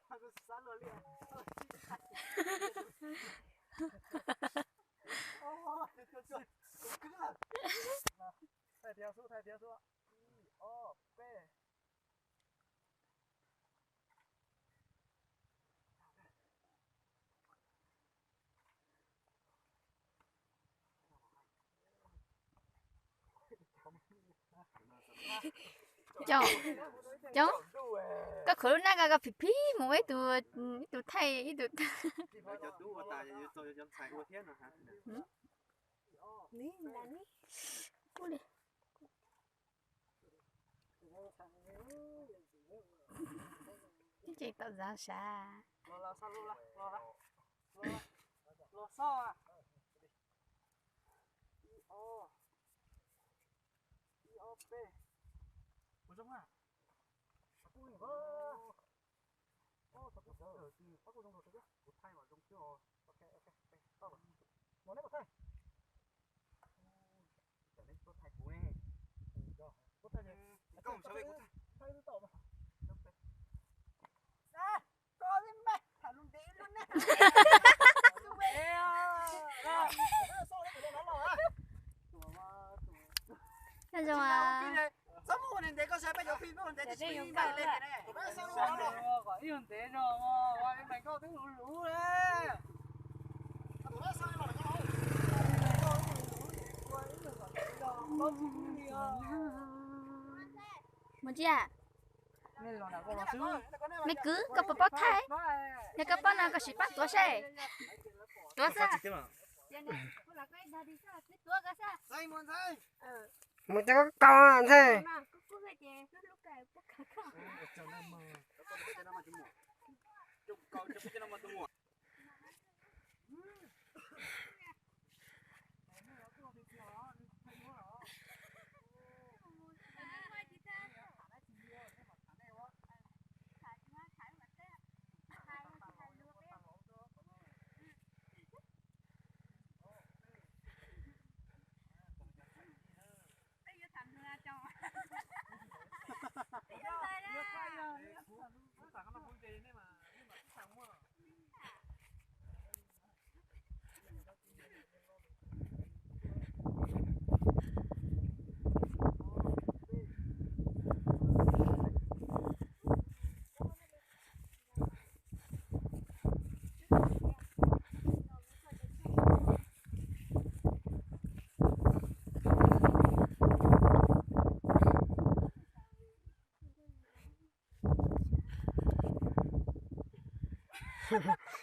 Thaij thiab xub, thaij thiab xub. Ib, ob, peb. Coob, coob, koj khuv lub nab ko koj phim phim mus ib tug, ib tug thaij ib tug. Tseem tom zav sav. Nyob zoo. Mus ntsia. Me kwv, koj puas paub thaij? Yog koj paub no koj sim pab tuav saib. Tuav xwb. Mus coj koj qaug ntxhais.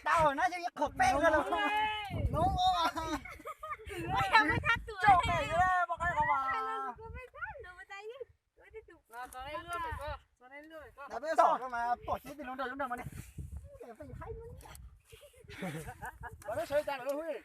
Tau na, yeej ib qho peb no los. Nub, peb tom mas pom tib ti lub nrog lub nrog mas ne. Pom lub sawv tas lawm lub hwj.